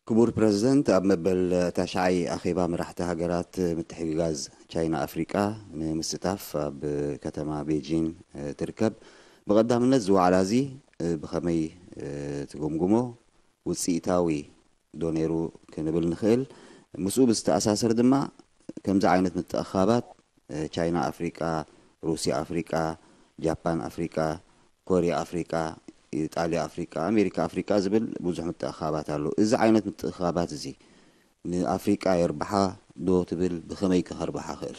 ክቡር ፕረዚደንት፣ ኣብ መበል ታሽዓይ ኣኼባ መራሕቲ ሃገራት ምትሕግጋዝ ቻይና ኣፍሪቃ ንምስታፍ ኣብ ከተማ ቤጂን ትርከብ። ብቐዳምነት እዚ ዋዕላ እዚ ብኸመይ ትግምግሞ? ውፅኢታዊ ዶ ነይሩ ክንብል ንኽእል? ምስኡ ብዝተኣሳሰር ድማ ከምዚ ዓይነት ምትእኻባት ቻይና ኣፍሪቃ፣ ሩስያ ኣፍሪቃ፣ ጃፓን ኣፍሪቃ፣ ኮርያ ኣፍሪቃ፣ ኢጣልያ ኣፍሪቃ፣ ኣሜሪካ ኣፍሪቃ ዝብል ብዙሕ ምትእኻባት ኣሎ። እዚ ዓይነት ምትእኻባት እዚ ንኣፍሪቃ የርብሓ ዶ ትብል? ብኸመይ ከ ከርብሓ ክእል?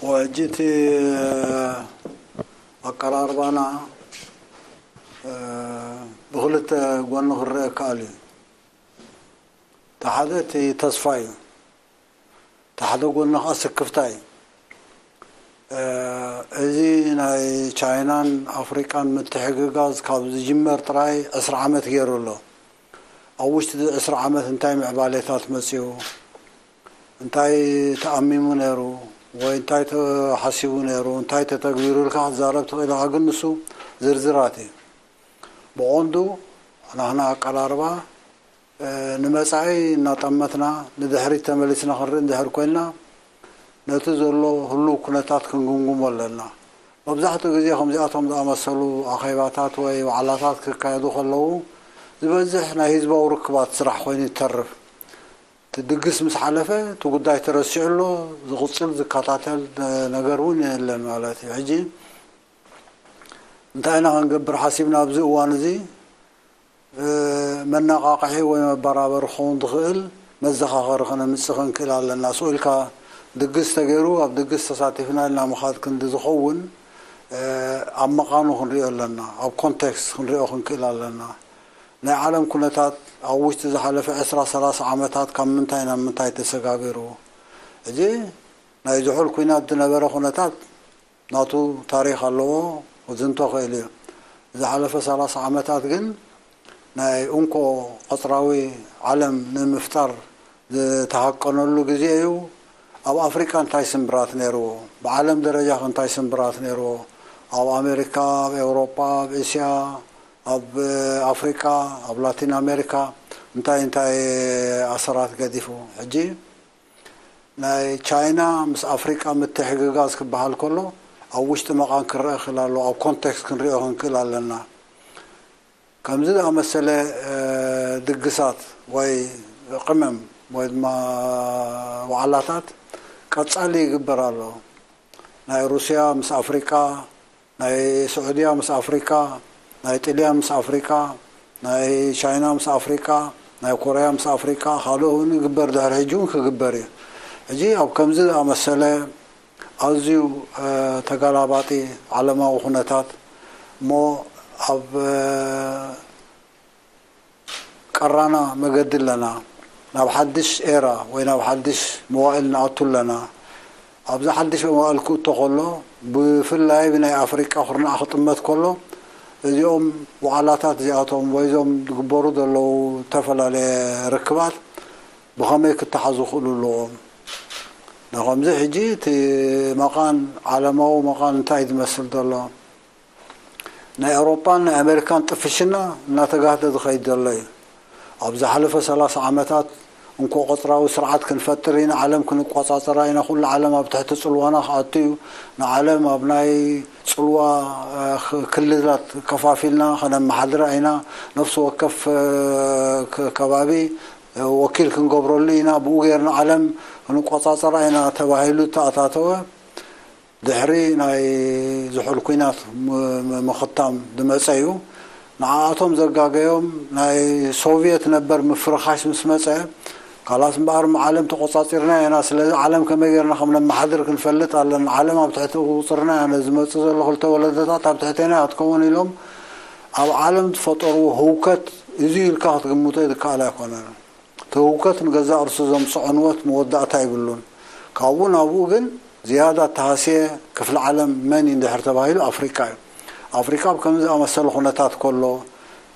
ወሕጂ እቲ ኣቀራርባና ብክልተ ጎኒ ክረአ ይከኣል እዩ። እቲ ሓደ እቲ ተስፋ እዩ። እቲ ሓደ ጎኒ ከዓ ስክፍታ እዩ። እዚ ናይ ቻይናን ኣፍሪቃን ምትሕግጋዝ ካብ ዝጅመር ጥራይ ዕስራ ዓመት ገይሩ ኣሎ። ኣብ ውሽጢ እዚ ዕስራ ዓመት እንታይ ምዕባሌታት መፂኡ፣ እንታይ ተኣሚሙ ነይሩ ወይ እንታይ ተሓሲቡ ነይሩ፣ እንታይ ተተግቢሩ ኢልካ ክትዛረብ ትኽእል ኢኻ። ግን ንሱ ዝርዝራት እዩ። ብቐንዱ ናህና ኣቀራርባ ንመጻኢ እናጠመትና ንድሕሪት ተመሊስና ክንርኢ እንድሕር ኮይንና፣ ነቲ ዘሎ ህሉው ኩነታት ክንግምግሞ ኣለና። መብዛሕትኡ ግዜ ከምዚኣቶም ዝኣመሰሉ ኣኼባታት ወይ ዋዕላታት ክካየዱ ከለዉ፣ ዝበዝሕ ናይ ህዝባዊ ርክባት ስራሕ ኮይኑ ይተርፍ። እቲ ድግስ ምስ ሓለፈ፣ እቲ ጉዳይ ተረሲዑ ኣሎ፣ ዝቕጽል ዝከታተል ነገር እውን የለን ማለት እዩ። ሕጂ እንታይ ኢና ክንገብር ሓሲብና ኣብዚ እዋን እዚ? መነቓቕሒ ወይ መበራበሪ ክኸውን ዝኽእል መዘኻኸሪ ከነምጽእ ክንክእል ኣለና። ስቕ ኢልካ ድግስ ተገይሩ፣ ኣብ ድግስ ተሳቲፍና ኢልና ምኻድ ክንዲ ዝኸውን፣ ኣብ መቓኑ ክንሪኦ ኣለና፣ ኣብ ኮንቴክስት ክንሪኦ ክንክእል ኣለና። ናይ ዓለም ኩነታት ኣብ ውሽጢ ዝሓለፈ ዕስራ ሰላሳ ዓመታት ካብ ምንታይ ናብ ምንታይ ተሰጋጊሩ? ሕጂ ናይ ዝሑል ኲናት ዝነበረ ኩነታት ናቱ ታሪኽ ኣለዎ፣ ክዝንቶ ክእል እዩ። ዝሓለፈ ሰላሳ ዓመታት ግን ናይ እንኮ ቀጽራዊ ዓለም ንምፍጣር ዝተሃቀነሉ ግዜ እዩ። ኣብ ኣፍሪቃ እንታይ ስምብራት ነይርዎ? ብዓለም ደረጃ ከ እንታይ ስምብራት ነይርዎ? ኣብ ኣሜሪካ፣ ኣብ ኤውሮጳ፣ ኣብ እስያ፣ ኣብ ኣፍሪቃ፣ ኣብ ላቲን ኣሜሪካ እንታይ እንታይ ኣሰራት ገዲፉ? ሕጂ ናይ ቻይና ምስ ኣፍሪቃ ምትሕግጋዝ ክበሃል ከሎ ኣብ ውሽጢ መቓን ክረአ ክእል ኣለዎ፣ ኣብ ኮንቴክስት ክንሪኦ ክንክእል ኣለና። ከምዚ ዝኣመሰለ ድግሳት ወይ ቅመም ወይ ድማ ዋዕላታት ቀጻሊ ይግበር ኣሎ። ናይ ሩስያ ምስ ኣፍሪቃ፣ ናይ ስዑድያ ምስ ኣፍሪቃ፣ ናይ ጥልያን ምስ ኣፍሪቃ፣ ናይ ቻይና ምስ ኣፍሪቃ፣ ናይ ኮርያ ምስ ኣፍሪቃ፣ ካልእ እውን ይግበር፣ ድሕሪ ሕጂ እውን ክግበር እዩ። ሕጂ ኣብ ከምዚ ዝኣመሰለ ኣዝዩ ተገላባጢ ዓለማዊ ኩነታት እሞ ኣብ ቀራና መገዲ ኣለና። ናብ ሓድሽ ኤራ ወይ ናብ ሓድሽ መዋእል ንኣቱ ኣለና። ኣብዚ ሓድሽ መዋእል ክእቶ ከሎ ብፍላይ ብናይ ኣፍሪቃ ኩርናዕ ክጥመት ከሎ እዚኦም ዋዕላታት እዚኣቶም ወይ እዞም ዝግበሩ ዘለዉ ዝተፈላለየ ርክባት ብኸመይ ክተሓዙ ክእሉ ኣለዎም? ንኸምዚ ሕጂ እቲ መቓን ዓለማዊ መቓን እንታይ ዝመስል ዘሎ? ናይ ኤውሮጳን ናይ ኣሜሪካን ጥፍሽና እናተጋህደ ዝኸይድ ዘሎ እዩ። ኣብ ዝሓለፈ ሰላሳ ዓመታት እንኮ ቆጽራዊ ስርዓት ክንፈጥር ኢና፣ ዓለም ክንቆጻጸራ ኢና፣ ኩሉ ዓለም ኣብ ትሕቲ ጽልዋና ክኣቱ እዩ፣ ንዓለም ኣብ ናይ ጽልዋ ክልላት ከፋፊልና ከነመሓድራ ኢና፣ ነፍሲ ወከፍ ከባቢ ወኪል ክንገብረሉ ኢና፣ ብኡ ጌርና ዓለም ክንቆጻጸራ ኢና ተባሂሉ ተኣታተወ። ድሕሪ ናይ ዝሑል ኲናት ምኽታም ዝመጸ እዩ። ንዓኣቶም ዘጋገዮም ናይ ሶቭየት ነበር ምፍርኻሽ ምስ መጸ፣ ካላስ እምበኣር ዓለም ተቖጻጺርና ኢና፣ ስለዚ ዓለም ከመይ ጌርና ከም ነመሓድር ክንፈልጥ ኣለና፣ ዓለም ኣብ ትሕቲ ቁጽርና እያ፣ ነዚ ዝመጽእ ዘሎ ክልተ ወለዶታት ኣብ ትሕቴና እያ ትከውን ኢሎም ኣብ ዓለም ዝፈጠርዎ ህውከት እዚ ኢልካ ክትግምቶ ዝከኣል ኣይኮነን። እቲ ህውከት ንገዛእ ርእሱ ዘምጽኦ ዕንወት መወዳእታ የብሉን። ካብኡ ናብኡ ግን ዝያዳ እተሃስየ ክፍሊ ዓለም መን እዩ እንድሕር ተባሂሉ ኣፍሪቃ እዩ። ኣፍሪቃ ኣብ ከምዚ ዝኣመሰለ ኩነታት ከሎ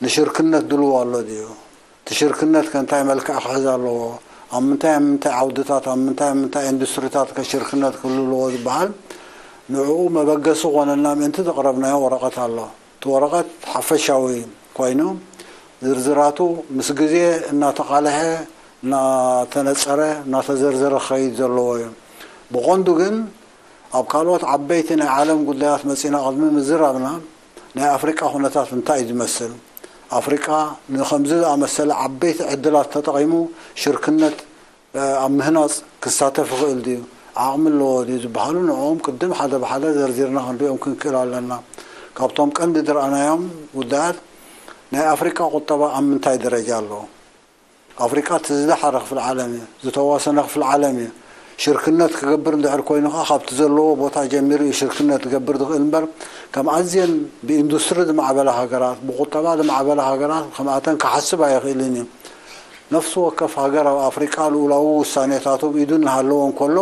ንሽርክነት ድልዎ ኣሎ ድዩ? እቲ ሽርክነት ከ እንታይ መልክዕ ክሕዝ ኣለዎ? ኣብ ምንታይ ኣብ ምንታይ ዓውድታት ኣብ ምንታይ ኣብ ምንታይ ኢንዱስትሪታት ከ ሽርክነት ክህሉ ኣለዎ ዝበሃል ንዕኡ መበገሲ ኮነና ምእንቲ ዘቕረብናዮ ወረቐት ኣሎ። እቲ ወረቐት ሓፈሻዊ ኮይኑ ዝርዝራቱ ምስ ግዜ እናተቓልሐ፣ እናተነጸረ፣ እናተዘርዘረ ክኸይድ ዘለዎ እዩ። ብቐንዱ ግን ኣብ ካልኦት ዓበይቲ ናይ ዓለም ጉዳያት መጺና ቅድሚ ምዝራብና፣ ናይ ኣፍሪቃ ኩነታት እንታይ እዩ ዝመስል? ኣፍሪቃ ንኸምዚ ዝኣመሰለ ዓበይቲ ዕድላት ተጠቒሙ ሽርክነት ኣብ ምህናጽ ክሳተፍ ይኽእል ድዩ? ዓቕሚ ኣለዎ ድዩ ዝበሃሉ ንዕኦም ቅድም ሓደ ብሓደ ዘርዚርና ክንሪኦም ክንክእል ኣለና። ካብቶም ቀንዲ ዝረኣናዮም ጉዳያት ናይ ኣፍሪቃ ቁጠባ ኣብ ምንታይ ደረጃ ኣሎ? ኣፍሪቃ እቲ ዝደሓረ ክፍሊ ዓለም እዩ፣ ዝተዋሰነ ክፍሊ ዓለም እዩ። ሽርክነት ክገብር እንድሕር ኮይኑ ከኣ ካብቲ ዘለዎ ቦታ ጀሚሩ እዩ ሽርክነት ክገብር ዝኽእል እምበር ከም ኣዝየን ብኢንዱስትሪ ዝማዕበላ ሃገራት፣ ብቁጠባ ዝማዕበላ ሃገራት ከምኣተን ክሓስብ ኣይኽእልን እዩ። ነፍሲ ወከፍ ሃገር ኣብ ኣፍሪቃ ልኡላዊ ውሳኔታቱ ብኢዱ እናሃለዎ እንከሎ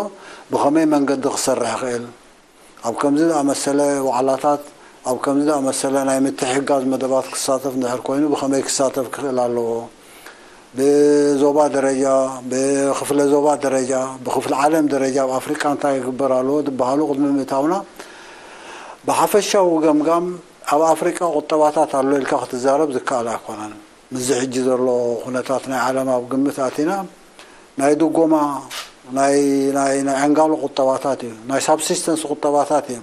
ብኸመይ መንገዲ ክሰርሕ ይኽእል? ኣብ ከምዚ ዝኣመሰለ ዋዕላታት፣ ኣብ ከምዚ ዝኣመሰለ ናይ ምትሕግጋዝ መደባት ክሳተፍ እንድሕር ኮይኑ ብኸመይ ክሳተፍ ክኽእል ኣለዎ? ብዞባ ደረጃ፣ ብክፍለ ዞባ ደረጃ፣ ብክፍሊ ዓለም ደረጃ ኣብ ኣፍሪቃ እንታይ ይግበር ኣለዎ ዝበሃሉ ቅድሚ ምእታውና ብሓፈሻዊ ገምጋም ኣብ ኣፍሪቃ ቁጠባታት ኣሎ ኢልካ ክትዛረብ ዝከኣል ኣይኮነን። ምስዚ ሕጂ ዘሎ ኩነታት ናይ ዓለም ኣብ ግምት ኣቲና ናይ ድጎማ ናይ ናይ ናይ ዕንጋሎ ቁጠባታት እዩ፣ ናይ ሳብሲስተንስ ቁጠባታት እዩ።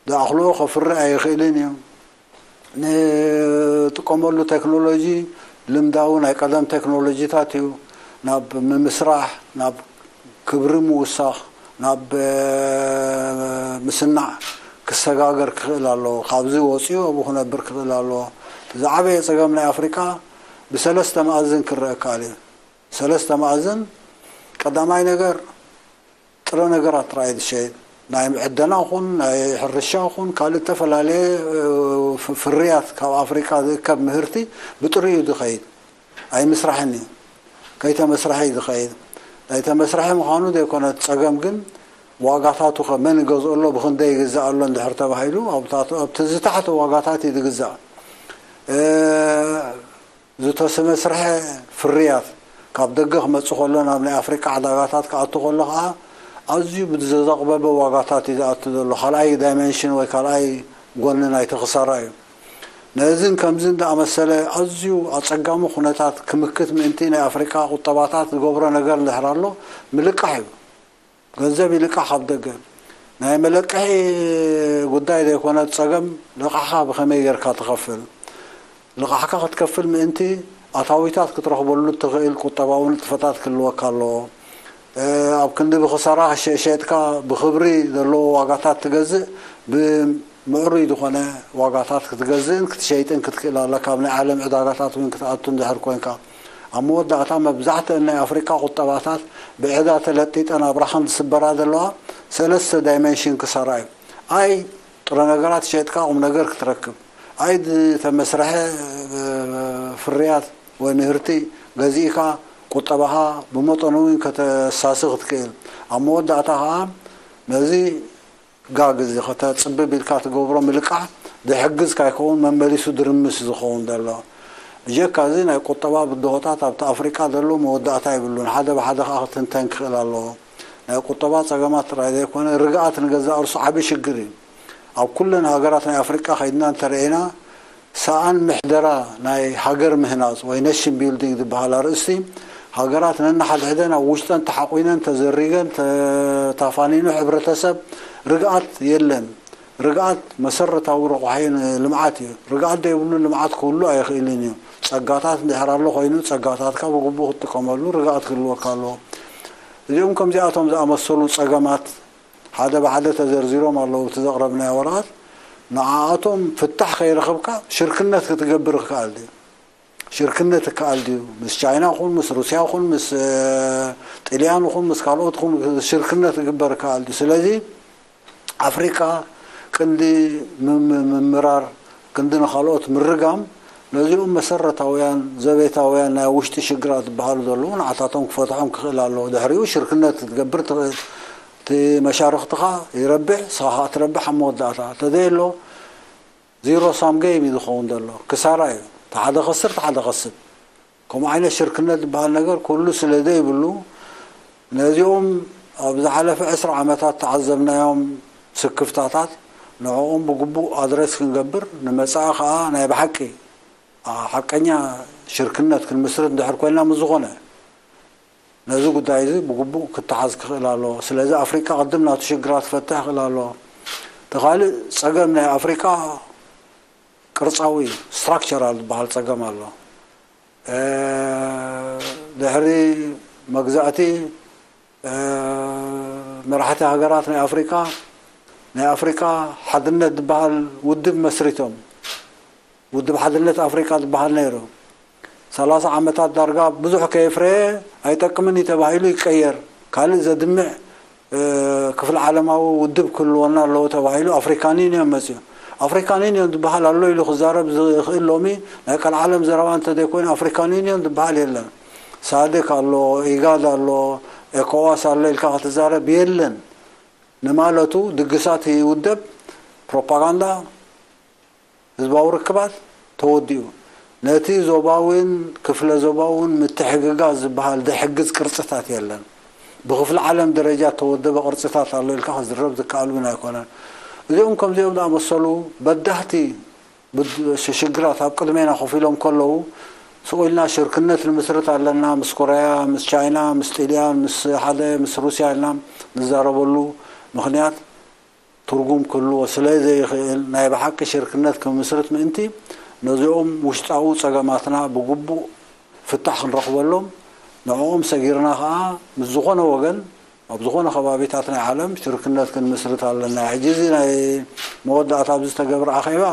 ዝኣኽልኦ ከፍሪ ኣይኽእልን እዩ። ንጥቀመሉ ቴክኖሎጂ ልምዳዊ ናይ ቀደም ቴክኖሎጂታት እዩ። ናብ ምምስራሕ፣ ናብ ክብሪ ምውሳኽ፣ ናብ ምስናዕ ክሰጋገር ክኽእል ኣለዎ። ካብዚ ወፂኡ ኣብኡ ክነብር ክኽእል ኣለዎ። ዝዓበየ ፀገም ናይ ኣፍሪቃ ብሰለስተ መኣዝን ክረአ ይከኣል እዩ። ሰለስተ መኣዝን፣ ቀዳማይ ነገር ጥረ ነገራት ጥራይ ዝሸይጥ፣ ናይ ዕደና ኹን ናይ ሕርሻ ኹን ካልእ እተፈላለየ ፍርያት ካብ ኣፍሪቃ ዝእከብ ምህርቲ ብጥሪኡ ዝኸይድ ኣይምስራሕን እዩ። ከይተመስረሐ እዩ ዝኸይድ። ኣይተመስረሐ ምዃኑ ዘይኮነ ጸገም ግን ዋጋታቱ ከ መን ይገዝኦ ኣሎ፣ ብኽንደይ ይግዛእ ኣሎ እንድሕር ተባሂሉ ኣብቲ ዝታሕቲ ዋጋታት እዩ ዝግዛእ። ዝተመስርሐ ፍርያት ካብ ደገ ክመጽእ ከሎ ናብ ናይ ኣፍሪቃ ዕዳጋታት ክኣቱ ከሎ ከኣ ኣዝዩ ብዝዘቕበበ ዋጋታት እዩ ዝኣቱ ዘሎ። ካልኣይ ዳይመንሽን ወይ ካልኣይ ጎኒ ናይቲ ክሳራ እዩ። ነዚን ከምዚን ዝኣመሰለ ኣዝዩ ኣጸጋሚ ኩነታት ክምክት ምእንቲ ናይ ኣፍሪቃ ቁጠባታት ዝገብሮ ነገር እንድሕር ኣሎ ምልቃሕ እዩ። ገንዘብ ይልቃሕ ካብ ደገ። ናይ መለቀሒ ጉዳይ ዘይኮነ ጸገም ልቓሕኻ ብኸመይ ጌርካ ትኸፍል? ልቓሕካ ክትከፍል ምእንቲ ኣታዊታት ክትረኽበሉ እትኽእል ቁጠባዊ ንጥፈታት ክህልወካ ኣለዎ። ኣብ ክንዲ ብኽሳራ ሸጥካ ብኽብሪ ዘለዎ ዋጋታት ትገዝእ፣ ብምዕሩይ ዝኾነ ዋጋታት ክትገዝእን ክትሸይጥን ክትክእል ኣለካ። ኣብ ናይ ዓለም ዕዳጋታት እውን ክትኣቱ እንድሕር ኮንካ። ኣብ መወዳእታ መብዛሕትአን ናይ ኣፍሪቃ ቁጠባታት ብዕዳ ተለጢጠን ኣብራኸን ዝስበራ ዘለዋ ሰለስተ ዳይመንሽን ክሳራ እዩ። ኣይ ጥረ ነገራት ሸጥካ ቁም ነገር ክትረክብ፣ ኣይ ዝተመስረሐ ፍርያት ወይ ምህርቲ ገዚእካ ቁጠባኻ ብመጠኑ እውን ከተሳሲ ክትክእል። ኣብ መወዳእታ ከዓ ነዚ ጋግ እዚ ከተጽብብ ኢልካ ትገብሮ ምልቃሕ ዝሕግዝ ካይከውን መመሊሱ ድርምስ ዝኸውን ዘሎ። ብጀካ እዚ ናይ ቁጠባ ብድሆታት ኣብቲ ኣፍሪቃ ዘሎ መወዳእታ የብሉን። ሓደ ብሓደ ከዓ ክትንተን ክኽእል ኣለዎ። ናይ ቁጠባ ጸገማት ጥራይ ዘይኮነ ርግኣት ንገዛእ ርእሱ ዓቢ ሽግር እዩ። ኣብ ኩለን ሃገራት ናይ ኣፍሪቃ ከይድና እንተረኤና ሰኣን ምሕደራ ናይ ሃገር ምህናጽ ወይ ኔሽን ቢልዲንግ ዝበሃል ኣርእስቲ ሃገራት ነንሓድሕደን ኣብ ውሽጠን ተሓቑነን ተዘሪገን ተታፋኒኑ ሕብረተሰብ ርግኣት የለን። ርግኣት መሰረታዊ ረቑሓ እዩ ንልምዓት እዩ። ርግኣት ዘይብሉ ልምዓት ክህሉ ኣይኽእልን እዩ። ጸጋታት እንድሕር ኣሎ ኮይኑ ጸጋታትካ ብግቡእ ክትጥቀመሉ ርግኣት ክህልወካ ኣለዎ። እዚኦም ከምዚኣቶም ዝኣመሰሉ ጸገማት ሓደ ብሓደ ተዘርዚሮም ኣለዉ። እቲ ዘቕረብናዮ ወረቐት ንዓኣቶም ፍታሕ ከይረኸብካ ሽርክነት ክትገብር ይከኣል ድዩ? ሽርክነት ይከኣል ድዩ? ምስ ቻይና ኹን ምስ ሩስያ ኹን ምስ ጥልያን ኹን ምስ ካልኦት ኹን ሽርክነት ክግበር ይከኣል ድዩ? ስለዚ ኣፍሪቃ ክንዲ ምምራር ክንዲ ንኻልኦት ምርጋም ነዚኦም መሰረታውያን ዘቤታውያን ናይ ውሽጢ ሽግራት ዝበሃሉ ዘለዉ ንዓታቶም ክፈትሖም ክኽእል ኣለዎ። ድሕሪኡ ሽርክነት ክትገብር ትኽእል። እቲ መሻርኽትኻ ይረብሕ፣ ንስኻ ከዓ ትረብሕ ኣብ መወዳእታ። ተዘየሎ ዚሮ ሳም ገይም እዩ ዝኸውን ዘሎ። ክሳራ እዩ። ተሓደ ከስር ተሓደ ከስብ። ከምኡ ዓይነት ሽርክነት ዝበሃል ነገር ኩሉ ስለ ዘይብሉ ነዚኦም ኣብ ዝሓለፈ ዕስራ ዓመታት ተዓዘብናዮም ስክፍታታት ንዕኦም ብግቡእ ኣድረስ ክንገብር ንመጻኢ ከዓ ናይ ብሓቂ ሓቀኛ ሽርክነት ክንምስርት እንድሕር ኮይና፣ ምስ ዝኾነ ነዚ ጉዳይ እዚ ብግቡእ ክተሓዝ ክኽእል ኣለዎ። ስለዚ ኣፍሪቃ ቅድም ናቱ ሽግራት ክፈትሕ ክኽእል ኣለዎ። እቲ ካልእ ጸገም ናይ ኣፍሪቃ ቅርጻዊ፣ ስትራክቸራል ዝበሃል ጸገም ኣሎ። ድሕሪ መግዛእቲ፣ መራሕቲ ሃገራት ናይ ኣፍሪቃ፣ ናይ ኣፍሪቃ ሓድነት ዝበሃል ውድብ መስሪቶም። ውድብ ሓድነት ኣፍሪቃ ዝበሃል ነይሩ። ሰላሳ ዓመታት ዳርጋ ብዙሕ ከየፍረየ ኣይጠቅምን እዩ ተባሂሉ ይቀየር። ካልእ ዘድምዕ ክፍለ ዓለማዊ ውድብ ክህልወና ኣለዎ ተባሂሉ ኣፍሪካን ዩኒዮን መፅኡ። ኣፍሪካን ዩኒዮን ዝበሃል ኣሎ ኢሉ ክዛረብ ዝኽእል ሎሚ ናይ ቀልዓለም ዘረባ እንተዘይኮይኑ ኣፍሪካን ዩኒዮን ዝበሃል የለን። ሳድክ ኣሎ፣ ኢጋድ ኣሎ፣ ኤኮዋስ ኣሎ ኢልካ ክትዛረብ የለን። ንማለቱ ድግሳት ይውደብ፣ ፕሮፓጋንዳ፣ ህዝባዊ ርክባት ተወዲኡ። ነቲ ዞባዊን ክፍለ ዞባውን ምትሕግጋዝ ዝበሃል ዝሕግዝ ቅርጽታት የለን። ብክፍለ ዓለም ደረጃ ተወደበ ቅርጽታት ኣሎ ኢልካ ክዝረብ ዝከኣል እውን ኣይኮነን። እዚኦም ከምዚኦም ዝኣመሰሉ በዳህቲ ሽግራት ኣብ ቅድሜና ኮፍ ኢሎም ከለዉ ስቑ ኢልና ሽርክነት ንምስርት ኣለና፣ ምስ ኮረያ፣ ምስ ቻይና፣ ምስ ጥልያን፣ ምስ ሓደ፣ ምስ ሩስያ ኢልና ንዛረበሉ ምኽንያት ትርጉም ክህልዎ ስለ ዘይኽእል ናይ ብሓቂ ሽርክነት ክምስርት ምእንቲ ነዚኦም ውሽጣዊ ጸገማትና ብግቡእ ፍታሕ ክንረኽበሎም ንዕኦም ሰጊርና ከኣ ምስ ዝኾነ ወገን ኣብ ዝኾነ ከባቢታት ናይ ዓለም ሽርክነት ክንምስርት ኣለና። ሕጂ እዚ ናይ መወዳእታ ኣብዚ ዝተገብረ ኣኼባ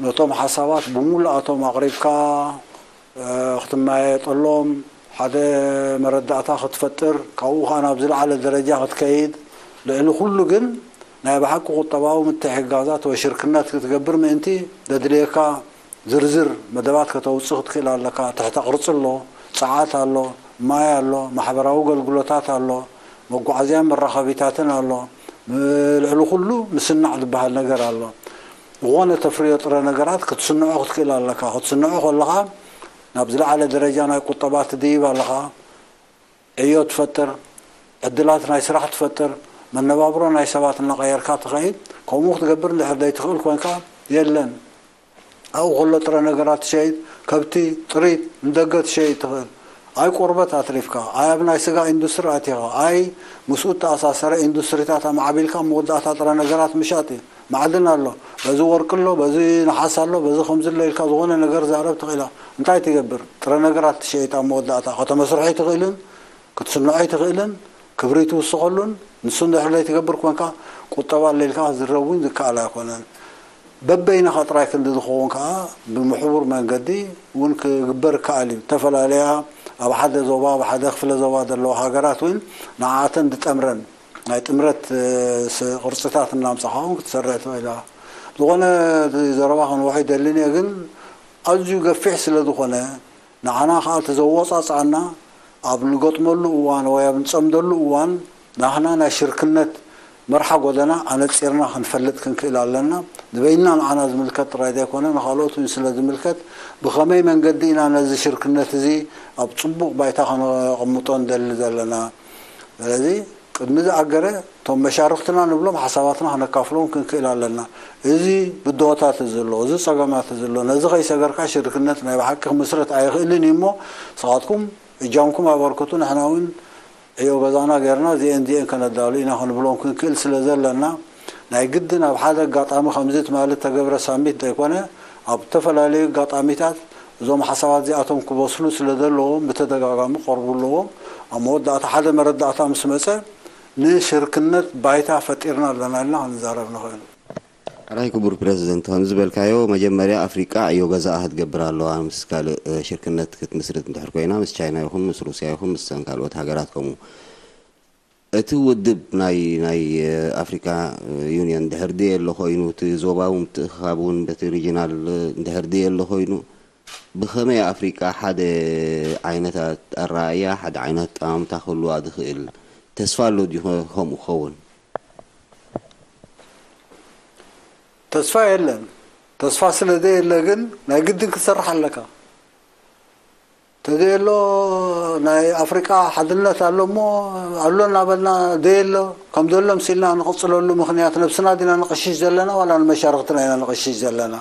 ነቶም ሓሳባት ብምሉኣቶም ኣቕሪብካ ክትመያየጠሎም ሓደ መረዳእታ ክትፈጥር ካብኡ ከዓ ናብ ዝለዓለ ደረጃ ክትከይድ ልዕሊ ኩሉ ግን ናይ ብሓቂ ቁጠባዊ ምትሕግጋዛት ወይ ሽርክነት ክትገብር ምእንቲ ዘድልየካ ዝርዝር መደባት ከተውፅእ ክትክእል ኣለካ። ትሕተ ቅርፂ ኣሎ፣ ፀዓት ኣሎ፣ ማይ ኣሎ፣ ማሕበራዊ ኣገልግሎታት ኣሎ፣ መጓዓዝያን መራኸቢታትን ኣሎ። ልዕሊ ኩሉ ምስናዕ ዝበሃል ነገር ኣሎ። ዝኾነ ተፍርዮ ጥረ ነገራት ክትስንዖ ክትክእል ኣለካ። ክትስንዖ ከለኻ ናብ ዝለዓለ ደረጃ ናይ ቁጠባ ትድይብ ኣለኻ። ዕዮ ትፈጥር፣ ዕድላት ናይ ስራሕ ትፈጥር፣ መነባብሮ ናይ ሰባት እናቐየርካ ትኸይድ። ከምኡ ክትገብር እንድሕር ዘይትኽእል ኮንካ የለን። ኣብኡ ከሎ ጥረ ነገራት ትሸይጥ፣ ከብቲ፣ ጥሪት ንደገ ትሸይጥ ትኽእል። ኣይ ቆርበት ኣትሪፍካ፣ ኣይ ኣብ ናይ ስጋ ኢንዱስትሪ ኣቲኻ፣ ኣይ ምስኡ እተኣሳሰረ ኢንዱስትሪታት ኣማዕቢልካ ኣብ መወዳእታ ጥረ ነገራት ምሻጥ እዩ። ማዕድን ኣሎ፣ በዚ ወርቂ ኣሎ፣ በዚ ነሓስ ኣሎ፣ በዚ ከምዚ ኣሎ ኢልካ ዝኾነ ነገር ዛረብ ትኽእላ። እንታይ ትገብር? ጥረ ነገራት ትሸይጥ ኣብ መወዳእታ። ከተመስርሖ ኣይትኽእልን፣ ክትስንዖ ኣይትኽእልን፣ ክብሪ ትውስኸሉን። ንሱ እንድሕር ዘይትገብር ኮንካ ቁጠባ ኣሎ ኢልካ ክዝረብ እውን ዝከኣል ኣይኮነን። በበይንኻ ጥራይ ክንዲ ዝኸውን ከዓ ብምሕቡር መንገዲ እውን ክግበር ይከኣል እዩ። ዝተፈላለያ ኣብ ሓደ ዞባ፣ ኣብ ሓደ ክፍለ ዞባ ዘለዋ ሃገራት እውን ንዓኣተን ዝጠምረን ናይ ጥምረት፣ እ፣ ስ-፣ ቅርፅታት እናምፃኻ እውን ክትሰርሕ ትኽእል ኢኻ። ዝኾነ እቲ ዘረባ ከንውሖ ይደልን እየ፣ ግን ኣዝዩ ገፊሕ ስለ ዝኾነ ንዓና ከዓ እቲ ዘወፃፅኣና ኣብ ንገጥመሉ እዋን ወይ ኣብ ንፀምደሉ እዋን ናህና ናይ ሽርክነት መርሓ ጎደና ኣነፂርና ክንፈልጥ ክንክእል ኣለና። ንበይንና ንዓና ዝምልከት ጥራይ ዘይኮነ ንኻልኦት እውን ስለ ዝምልከት ብኸመይ መንገዲ ኢና ነዚ ሽርክነት እዚ ኣብ ፅቡቕ ባይታ ከነቐምጦ ንደሊ ዘለና? ስለዚ ቅድሚ ዝኣገረ እቶም መሻርኽትና ንብሎም ሓሳባትና ከነካፍሎም ክንክእል ኣለና። እዚ ብድሆታት እዚ ኣሎ፣ እዚ ጸገማት እዚ ኣሎ፣ ነዚ ከይሰገርካ ሽርክነት ናይ ብሓቂ ክምስረት ኣይኽእልን እዩ እሞ ንስኻትኩም እጃምኩም ኣበርክቱ፣ ንሕና እውን ዕዮ ገዛና ጌርና እዚኤን እዚኤን ከነዳሉ ኢና ክንብሎም ክንክእል ስለ ዘለና ናይ ግድን ኣብ ሓደ ኣጋጣሚ ከምዚ ትማሊ እተገብረ ሳሚት ዘይኮነ ኣብ ዝተፈላለዩ ኣጋጣሚታት እዞም ሓሳባት እዚኣቶም ክበስሉ ስለ ዘለዎም ብተደጋጋሚ ክቐርቡ ኣለዎም። ኣብ መወዳእታ ሓደ መረዳእታ ምስ መጸ ንሽርክነት ባይታ ፈጢርና ኣለና ኢልና ክንዛረብ ንኽእል። ሕራይ ክቡር ፕረዚደንት፣ ከም ዝበልካዮ መጀመርያ ኣፍሪቃ ዕዮ ገዛኣ ክትገብር ኣለዋ። ምስ ካልእ፣ እ፣ ሽርክነት ክትምስርት እንድሕር ኮይና ምስ ቻይና ይኹን ምስ ሩስያ ይኹን ምስ ካልኦት ሃገራት ከምኡ። እቲ ውድብ ናይ፣ ናይ፣ እ፣ ኣፍሪቃ ዩኒየን ድሕር ድየ ኣሎ ኮይኑ እቲ ዞባዊ ምትእኽኻብ እውን በቲ ሪጂናል፣ እ፣ ድሕር ድየ ኣሎ ኮይኑ ብኸመይ ኣፍሪቃ ሓደ ዓይነት ኣረኣእያ፣ ሓደ ዓይነት ኣጠማምታ ክህልዋ ዝኽእል ተስፋ ኣሎ ድዩ ከምኡ ክኸውን? ተስፋ የለን። ተስፋ ስለ ዘየለ ግን ናይ ግድን ክትሰርሕ ኣለካ። ተዘየሎ ናይ ኣፍሪቃ ሓድነት ኣሎ እሞ ኣሎ እናበልና ዘየሎ ከም ዘሎ ምሲልና ንቕጽለሉ ምኽንያት ነብስና ዲና ንቕሽሽ ዘለና ዋላ ንመሻርኽትና ኢና ንቕሽሽ ዘለና?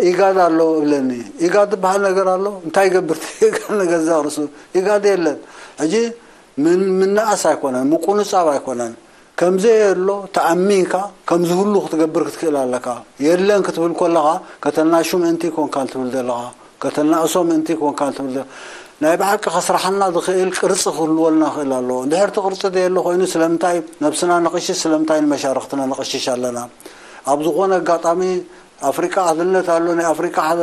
ኢጋድ ኣሎ እብለኒ። ኢጋድ ዝበሃል ነገር ኣሎ? እንታይ ይገብር ኢጋድ? ንገዛ ርሱ ኢጋድ የለን። ሕጂ ምን ምንኣስ ኣይኮነን፣ ምቁንጻብ ኣይኮነን። ከምዘየሎ ተኣሚንካ ከምዚ ሁሉ ክትገብር ክትክእል ኣለካ። የለን ክትብል ከለኻ ከተናሹ ምእንቲ ይኮንካን ትብል ዘለኻ፣ ከተናእሶ ምእንቲ ይኮንካን ትብል ዘ- ናይ ብሓቂ ከስራሓና ዝኽእል ቅርፂ ክህልወልና ክእል ኣለዎ። እንድሕር እቲ ቅርፂ ዘየሎ ኮይኑ ስለምንታይ ነብስና ንቕሽሽ? ስለምንታይ ንመሻርክትና ንቕሽሽ ኣለና? ኣብ ዝኾነ ኣጋጣሚ ኣፍሪካ ሓድነት ኣሎ፣ ናይ ኣፍሪካ ሓ-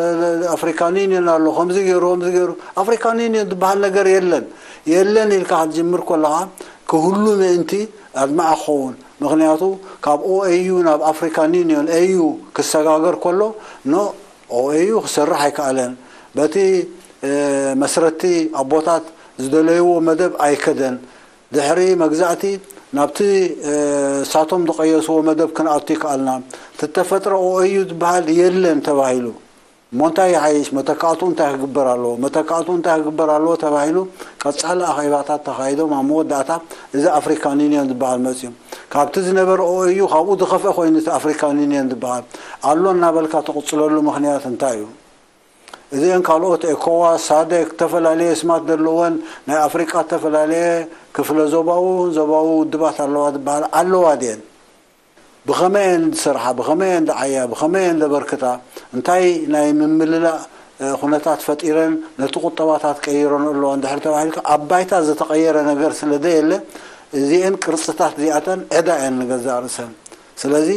ኣፍሪካን ዩኒየን ኣሎ፣ ከምዚ ገይሩ ከምዚ ገይሩ። ኣፍሪካን ዩኒየን ዝበሃል ነገር የለን። የለን ኢልካ ክትጅምር ከለኻ ክህሉ ምእንቲ ኣድማዕ ክኸውን። ምክንያቱ ካብ ኦኤዩ ናብ ኣፍሪካን ዩኒየን ኤዩ ክሰጋገር ከሎ ኖ ኦኤዩ ክሰርሕ ኣይከኣለን። በቲ መስረቲ ኣቦታት ዝደለይዎ መደብ ኣይከደን። ድሕሪ መግዛእቲ ናብቲ ሳቶም ዝቐየስዎ መደብ ክንኣቱ ይከኣልና። ትተፈጥረ ኦኤዩ ዝበሃል የለን ተባሂሉ። እሞ እንታይ ይሓይሽ? መተካእቱ እንታይ ክግበር ኣለዎ? መተካእቱ እንታይ ክግበር ኣለዎ ተባሂሉ ቀጻሊ ኣኼባታት ተኻይዶም ኣብ መወዳእታ እዚ ኣፍሪካን ዩኒየን ዝበሃል መፅዩ። ካብቲ ዝነበረ ኦኤዩ ካብኡ ዝኸፍአ ኮይኑ እቲ ኣፍሪካን ዩኒየን ዝበሃል ኣሎ እናበልካ ትቕፅለሉ ምክንያት እንታይ እዩ? እዚአን ካልኦት ኤኮዋስ፣ ሳደክ፣ ዝተፈላለየ ስማት ዘለወን ናይ ኣፍሪቃ ዝተፈላለየ ክፍለ ዞባዊ ዞባዊ ውድባት ኣለዋ ዝበሃል ኣለዋ ድየን? ብኸመይ እየን ዝሰርሓ? ብኸመይ እየን ዝዓያ? ብኸመይ እየን ዘበርክታ? እንታይ ናይ ምምልላእ ኩነታት ፈጢረን ነቲ ቁጠባታት ቀይረን ኣለዋ እንድሕር ተባሂልካ ኣብ ባይታ ዝተቐየረ ነገር ስለ ዘየለ እዚአን ቅርፅታት እዚኣተን ዕዳ እየን ንገዛእ ርእሰን። ስለዚ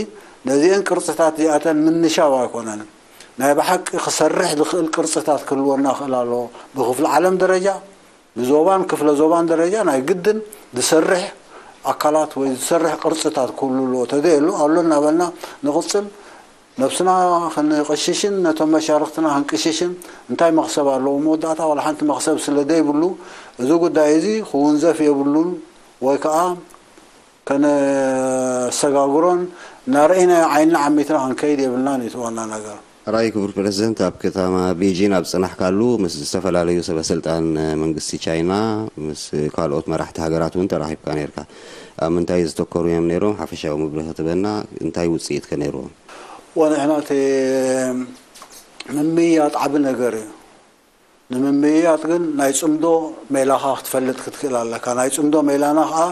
ነዚአን ቅርፅታት እዚኣተን ምንሻው ኣይኮነን። ናይ ብሓቂ ክሰርሕ ዝኽእል ቅርፅታት ክህልወና ክእል ኣለዎ። ብክፍሊ ዓለም ደረጃ፣ ብዞባን ክፍለ ዞባን ደረጃ ናይ ግድን ዝሰርሕ ኣካላት ወይ ዝሰርሕ ቅርፅታት ክህሉ ኣለዎ። ተዘየሉ ኣሎ እናበልና ንቕፅል። ነብስና ክንቅሽሽን ነቶም መሻርክትና ክንቅሽሽን እንታይ መኽሰብ ኣለዎ? መወዳእታ ዋላ ሓንቲ መኽሰብ ስለ ዘይብሉ እዚ ጉዳይ እዚ ክውንዘፍ የብሉን ወይ ከዓ ከነሰጋግሮን እናረኢናዮ ዓይንና ዓሚትና ክንከይድ የብልናን እዩ እቲ ዋና ነገር። ራይ ክቡር ፕረዚደንት፣ ኣብ ከተማ ቤጂን ኣብ ዝጸናሕካሉ ምስ ዝተፈላለዩ ሰበ ስልጣን መንግስቲ ቻይና፣ ምስ ካልኦት መራሕቲ ሃገራት እውን ተራኺብካ ነይርካ። ኣብ ምንታይ ዝተኮሩ እዮም ነይሮም? ሓፈሻዊ መብርሂ ክትበና፣ እንታይ ውጽኢት ከ ነይርዎም? ወንሕና እቲ ምምይያጥ ዓቢ ነገር እዩ። ንምምይያጥ ግን ናይ ጽምዶ ሜላኻ ክትፈልጥ ክትክእል ኣለካ። ናይ ጽምዶ ሜላና ኸኣ